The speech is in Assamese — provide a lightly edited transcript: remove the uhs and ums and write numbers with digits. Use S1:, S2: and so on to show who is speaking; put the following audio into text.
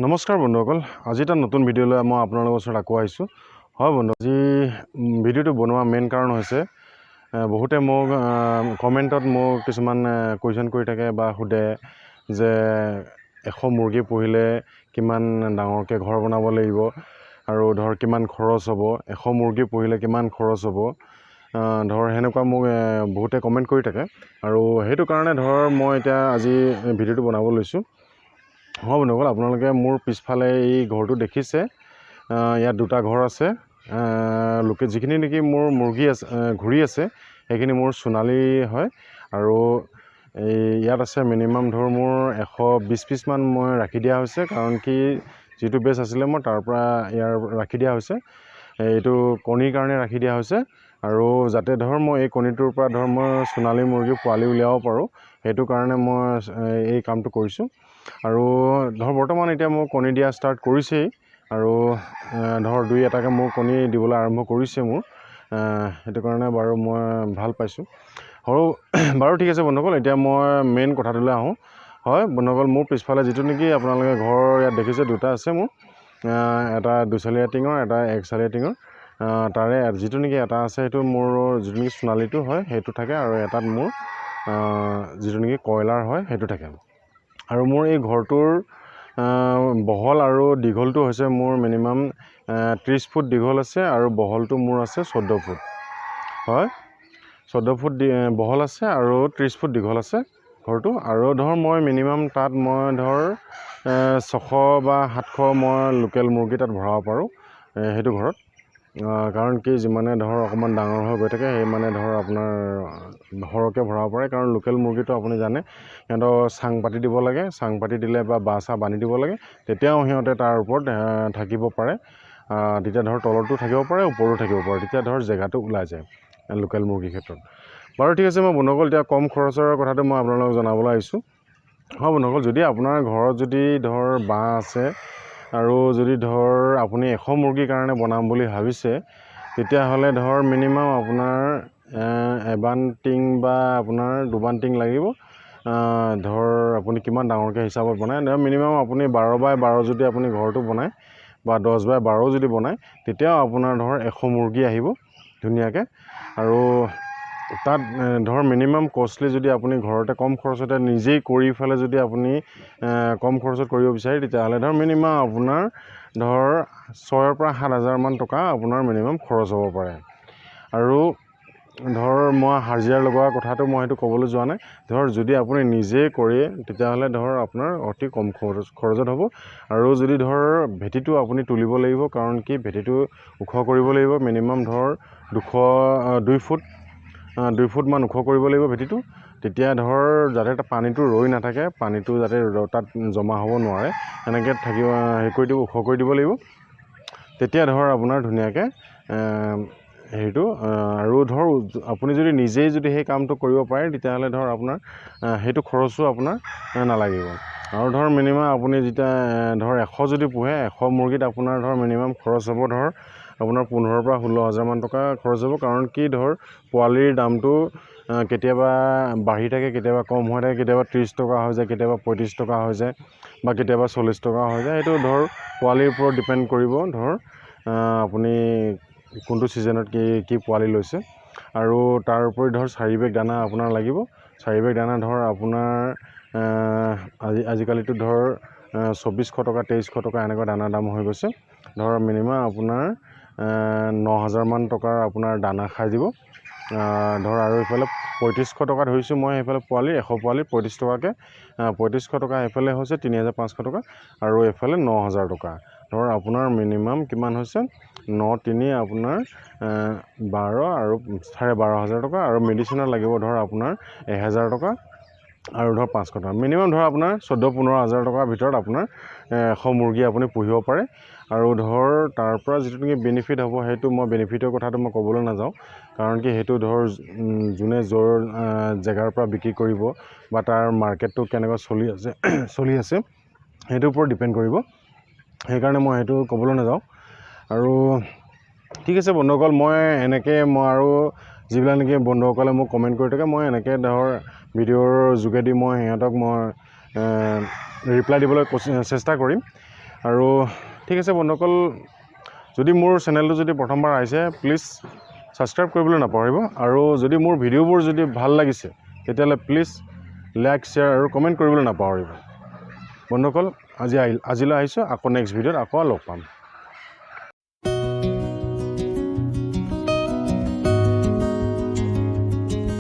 S1: নমস্কাৰ বন্ধুসকল, আজি এটা নতুন ভিডিঅ' লৈ মই আপোনালোকৰ ওচৰত আকৌ আহিছোঁ। হয় বন্ধু, আজি ভিডিঅ'টো বনোৱা মেইন কাৰণ হৈছে বহুতে মোক কমেণ্টত মোক কিছুমান কুৱেশ্যন কৰি থাকে বা সোধে যে 100 মুৰ্গী পুহিলে কিমান ডাঙৰকৈ ঘৰ বনাব লাগিব আৰু ধৰ কিমান খৰচ হ'ব, 100 মুৰ্গী পুহিলে কিমান খৰচ হ'ব, ধৰ সেনেকুৱা মোক বহুতে কমেণ্ট কৰি থাকে। আৰু সেইটো কাৰণে ধৰ মই এতিয়া আজি ভিডিঅ'টো বনাব লৈছোঁ। হয় বন্ধুসকল, আপোনালোকে মোৰ পিছফালে এই ঘৰটো দেখিছে। ইয়াত দুটা ঘৰ আছে। লোকে যিখিনি নেকি মোৰ মুৰ্গী আছে, ঘূৰি আছে, সেইখিনি মোৰ সোণালী হয়। আৰু এই ইয়াত আছে মিনিমাম ধৰ মোৰ 120 পিচমান মই ৰাখি দিয়া হৈছে, কাৰণ কি যিটো বেচ আছিলে মই তাৰ পৰা ইয়াৰ ৰাখি দিয়া হৈছে। এইটো কণীৰ কাৰণে ৰাখি দিয়া হৈছে আৰু যাতে ধৰ মই এই কণীটোৰ পৰা ধৰ মই সোণালী মুৰ্গী পোৱালি উলিয়াব পাৰোঁ, সেইটো কাৰণে মই এই কামটো কৰিছোঁ। আৰু ধৰ বৰ্তমান এতিয়া মোৰ কণী দিয়া ষ্টাৰ্ট কৰিছেই আৰু ধৰ দুই এটাকৈ মোৰ কণী দিবলৈ আৰম্ভ কৰিছে মোৰ। সেইটো কাৰণে বাৰু মই ভাল পাইছোঁ। আৰু বাৰু ঠিক আছে বন্ধুসকল, এতিয়া মই মেইন কথাটোলৈ আহোঁ। হয় বন্ধুসকল, মোৰ পিছফালে যিটো নেকি আপোনালোকে ঘৰ ইয়াত দেখিছে, দুটা আছে মোৰ, এটা দুচালীয়া টিঙৰ, এটা একচালীয়া টিঙৰ। তাৰে যিটো নেকি এটা আছে, সেইটো মোৰ যিটো নেকি সোণালীটো হয় সেইটো থাকে আৰু এটাত মোৰ যিটো নেকি কয়লাৰ হয় সেইটো থাকে। আৰু মোৰ এই ঘৰটোৰ বহল আৰু দীঘলটো হৈছে মোৰ মিনিমাম 30 ফুট দীঘল আছে আৰু বহলটো মোৰ আছে 14 ফুট। হয়, 14 ফুট বহল আছে আৰু 30 ফুট দীঘল আছে ঘৰটো। আৰু ধৰ মই মিনিমাম তাত মই ধৰ 600 বা 700 মই লোকেল মুৰ্গী তাত ভৰাব পাৰোঁ সেইটো ঘৰত। কাৰণ কি যিমানে ধৰ অকণমান ডাঙৰ হৈ গৈ থাকে, সিমানে ধৰ আপোনাৰ সৰহকৈ ভৰাব পাৰে। কাৰণ লোকেল মুৰ্গীটো আপুনি জানে, সিহঁতক চাং পাতি দিব লাগে। চাং পাতি দিলে বা বাঁহ চাহ বান্ধি দিব লাগে, তেতিয়াও সিহঁতে তাৰ ওপৰত থাকিব পাৰে। তেতিয়া ধৰ তলতো থাকিব পাৰে, ওপৰতো থাকিব পাৰে, তেতিয়া ধৰ জেগাটো ওলাই যায় লোকেল মুৰ্গীৰ ক্ষেত্ৰত। বাৰু ঠিক আছে, মই বন্ধুসকল এতিয়া কম খৰচৰ কথাটো মই আপোনালোকক জনাবলৈ আহিছোঁ। হয় বন্ধুসকল, যদি আপোনাৰ ঘৰত যদি ধৰ বাঁহ আছে আৰু যদি ধৰ আপুনি 100 মুৰ্গীৰ কাৰণে বনাম বুলি ভাবিছে, তেতিয়াহ'লে ধৰ মিনিমাম আপোনাৰ এবান টিং বা আপোনাৰ দুবান টিং লাগিব। ধৰ আপুনি কিমান ডাঙৰকৈ হিচাপত বনায়, ধৰ মিনিমাম আপুনি 12 বাই 12 যদি আপুনি ঘৰটো বনায় বা 10 বাই 12 যদি বনায়, তেতিয়াও আপোনাৰ ধৰ 100 মুৰ্গী আহিব ধুনীয়াকৈ। আৰু তাত ধৰ মিনিমাম কষ্টলি যদি আপুনি ঘৰতে কম খৰচতে নিজেই কৰি পেলাই যদি আপুনি কম খৰচত কৰিব বিচাৰে, তেতিয়াহ'লে ধৰ মিনিমাম আপোনাৰ ধৰ 6ৰ পৰা 7 হাজাৰমান টকা আপোনাৰ মিনিমাম খৰচ হ'ব পাৰে। আৰু ধৰ মই হাজিৰা লগোৱাৰ কথাটো মই সেইটো ক'বলৈ যোৱা নাই। ধৰ যদি আপুনি নিজেই কৰে, তেতিয়াহ'লে ধৰ আপোনাৰ অতি কম খৰচত হ'ব। আৰু যদি ধৰ ভেটিটো আপুনি তুলিব লাগিব, কাৰণ কি ভেটিটো ওখ কৰিব লাগিব, মিনিমাম ধৰ 2 ফুট, 2 ফুটমান ওখ কৰিব লাগিব ভেটিটো। তেতিয়া ধৰ যাতে তাত পানীটো ৰৈ নাথাকে, পানীটো যাতে তাত জমা হ'ব নোৱাৰে, সেনেকৈ থাকিব হেৰি কৰি দিব, ওখ কৰি দিব লাগিব। তেতিয়া ধৰ আপোনাৰ ধুনীয়াকৈ হেৰিটো। আৰু ধৰ আপুনি যদি নিজেই যদি সেই কামটো কৰিব পাৰে, তেতিয়াহ'লে ধৰ আপোনাৰ সেইটো খৰচো আপোনাৰ নালাগিব। আৰু ধৰ মিনিমাম আপুনি যেতিয়া ধৰ 100 যদি পোহে, 100 মুৰ্গীত আপোনাৰ ধৰ মিনিমাম খৰচ হ'ব ধৰ আপোনাৰ 15ৰ পৰা 16 হাজাৰমান টকা খৰচ হ'ব। কাৰণ কি ধৰ পোৱালিৰ দামটো কেতিয়াবা বাঢ়ি থাকে, কেতিয়াবা কম হৈ থাকে। কেতিয়াবা 30 টকা হৈ যায়, কেতিয়াবা 35 টকা হৈ যায় বা কেতিয়াবা 40 টকা হৈ যায়। সেইটো ধৰ পোৱালিৰ ওপৰত ডিপেণ্ড কৰিব, ধৰ আপুনি কোনটো ছিজনত কি কি পোৱালি লৈছে। আৰু তাৰ উপৰি ধৰ 4 বেগ দানা আপোনাৰ লাগিব। 4 বেগ দানা ধৰ আপোনাৰ আজিকালিতো ধৰ 2400 টকা, 2300 টকা এনেকুৱা দানাৰ দাম হৈ গৈছে। ধৰ মিনিমাম আপোনাৰ 9 হাজাৰমান টকাৰ আপোনাৰ দানা খাই দিব ধৰ। আৰু এইফালে 3500 টকা ধৰিছোঁ মই সেইফালে পোৱালি, 100 পোৱালি 35 টকাকৈ, 3500 টকা এইফালে হৈছে 3500 টকা আৰু এইফালে 9000 টকা। ধৰ আপোনাৰ মিনিমাম কিমান হৈছে? ন তিনি আপোনাৰ 12 আৰু 12.5 হাজাৰ টকা। আৰু মেডিচিনত লাগিব ধৰ আপোনাৰ 1000 টকা আৰু ধৰ 500 টকা। মিনিমাম ধৰ আপোনাৰ 14-15 হাজাৰ টকাৰ ভিতৰত আপোনাৰ 100 মুৰ্গী আপুনি পুহিব পাৰে। আৰু ধৰ তাৰ পৰা যিটো নেকি বেনিফিট হ'ব, সেইটো মই বেনিফিটৰ কথাটো মই ক'বলৈ নাযাওঁ। কাৰণ কি সেইটো ধৰ যোনে য'ৰ জেগাৰ পৰা বিক্ৰী কৰিব বা তাৰ মাৰ্কেটটো কেনেকুৱা চলি আছে, সেইটোৰ ওপৰত ডিপেণ্ড কৰিব। সেইকাৰণে মই সেইটো ক'বলৈ নাযাওঁ। আৰু ঠিক আছে বন্ধুসকল, মই এনেকৈ মই আৰু যিবিলাক নেকি বন্ধুসকলে মোক কমেণ্ট কৰি থাকে, মই এনেকৈ ধৰ ভিডিঅ'ৰ যোগেদি মই সিহঁতক মই ৰিপ্লাই দিবলৈ চেষ্টা কৰিম। আৰু ঠিক আছে বন্ধুসকল, যদি মোৰ চেনেলটো যদি প্ৰথমবাৰ আহিছে, প্লিজ ছাবস্ক্ৰাইব কৰিবলৈ নাপাহৰিব। আৰু যদি মোৰ ভিডিঅ'বোৰ যদি ভাল লাগিছে, তেতিয়াহ'লে প্লিজ লাইক, শ্বেয়াৰ আৰু কমেণ্ট কৰিবলৈ নাপাহৰিব। বন্ধুসকল, আজি আহিল, আজিলৈ আহিছোঁ। আকৌ নেক্সট ভিডিঅ'ত আকৌ লগ পাম।